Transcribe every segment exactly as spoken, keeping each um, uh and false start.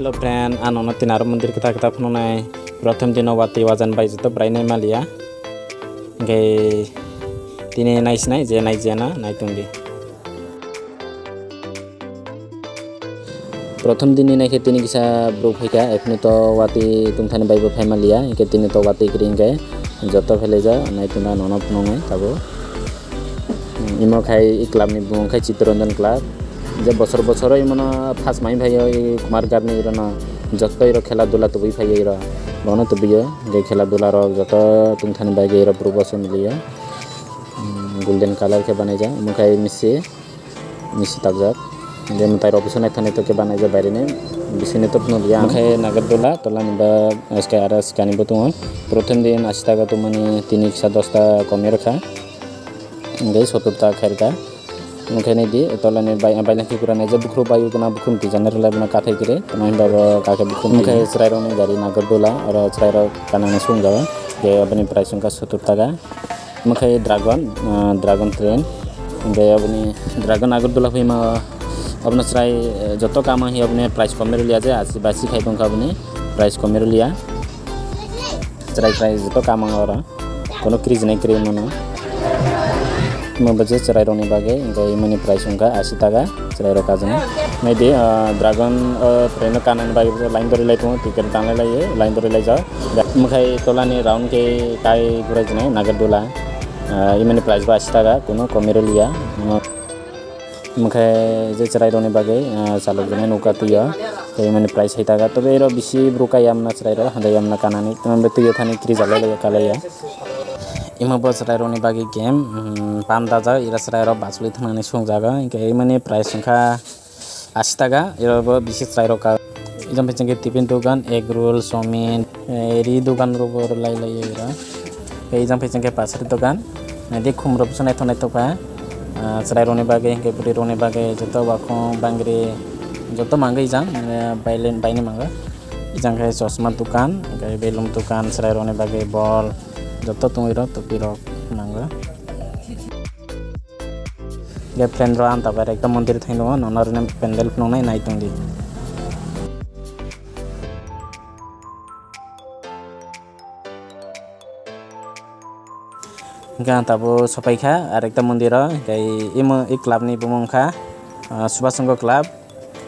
Hello friend, ano no tini aro mondir kwtal kwtal phunuknai. Prothom dino watwi wajan bai joto bwrai nai maliya. Hingke tini naisinai je nai jena nai tongdi. Prothom dini naikhe tini kisa borok phaikha, ephini to watwi tongthani baibo phai maliya, hingke tini to watwi kwrwi hingke joto phelaijak, nai tongna nono phunuknai tabuk. Imo khai i club ni bumung khai Chittaranjan Club. Je bosor bosoro imono first mai phaio i Kumar Garni irono joto iro khela dula tubui phaio iro. Bono tubio je khela dula rok joto tungthani bagwi iro borok boso milio. Golden colour khe banaijak. Omo khai misi, misi takjak. Je mwtai rok bisingo naithok naithok khe banaijak baireni. Bisingni to phunukliya. Omo khai Nagardula tolani ba S K R S kani bo tongo. Prothom din ashi taka tongmani tini kisa dosta komwi rwkha. Hingke sotur ta khairka. Hingke nai di, tolani bai, bailangki pura naijak bukhuk bai ukuna bukhuk twi jana rwlai bono kathai kiri. Tamo himba bo kakhe bukhuk hingke chwrairokni gari Nagardula, oro chwrairok kanani sungjago. Hingke aboni price wngkha sotur taka. Hingke dragon, ah, dragon train. Hingke aboni dragon Nagardula phaima abono chwrai, eh, joto kama hi aboni price komwi rwliya je, asi basi khai tongkha aboni price komwi rwliya. Chwrai chwrai joto kama oro. Kono krijinai kwrwi mano. Omo bo je chwrairokni bagwi, hingke imoni price wngkha ashi taka, chwrairok kajana. Naidi, ah, dragon, ah, traino kanani bagwi line dori lai tongo, ticket tanglai laio, line dori laijak. Omo khai tolani round khe kai gurai jinai Nagardula. Ah, imoni price bo ashi taka, kono komiro liya. Omo khe je chwrairokni bagwi, ah, chalokjaknai nokha twiyo. Tei mani price hai taka. Tobe ero bisi bwrwi kaya mna chwrairok, handai ya mna kanani. Tei mani twiyo thani kiri jalai laiya kalaiya. Imo bo chwrairokni bagwi game, mm, pam dajak, ira chwrairok bacholi thangnani songjago. Hinkhe imani price wngkha ashi taka, ero bo bisi chwrairok ka. Ejang phe chengkhe tiffin dogan, egg roll, chowmin, eh, ri dogan rogo lai lai ira. Tei ejang phe chengkhe pasari dogan. Naidi khumrok bwswk naithok naithok kha. Ah, chwrairokni bagwi hinkhe bwrwirokni bagwi joto wakhong bangri joto mangwi ejang, eh, bailin, baini mango. Ejang khe chosma dogan, hinkhe belum dogan, chwrairokni bagwi bol joto tongwi rok topirok mango. Hinkhe friend rok ang tabuk ekta mondir thangwi tongo, nono rwna pendel phunuknai nai tongdi. Hingke ang tabuk sopaikha arekta mondiro, hingke imo i club ni bumung wngkha, ah, Subhas Chondro Club.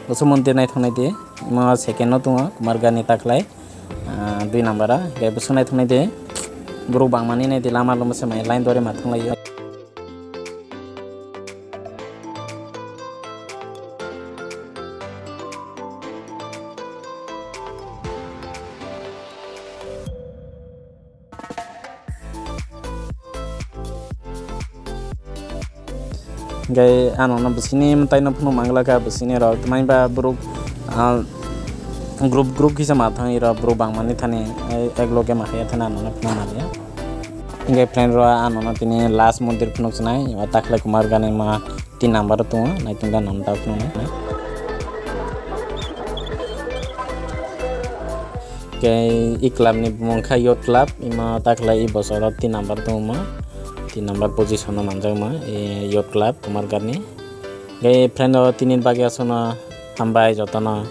Bosong mondir naithok naidi, imo second o tongo, Kumargani taklai, ah, dui number o, hingke bosong naithok naidi, borok bangmani naidi, lama lama se mai line dori ma thanglaio. Hingke ano no bwswkni mwtai no phunuk manglakha, bwswkni rok twmai ba borok, ah, group group kisa ma thang iro borok bangmani thani, eh, ek loge ma haya thani ano no phunuk manya. Hingke friend rok ano no tini last mondir phunuk sinai, o takhwlai Kumargani ma tin number o tongo, naitung da nang da phunuk nai. Hingke i club ni bumung kha Youth Club, imo takhwlai i bosoro tin number tongmo, tin number position o manjakma, i Youth Club Kumargani. Hingke friend rok tini bagwi aswkno hambai jotono.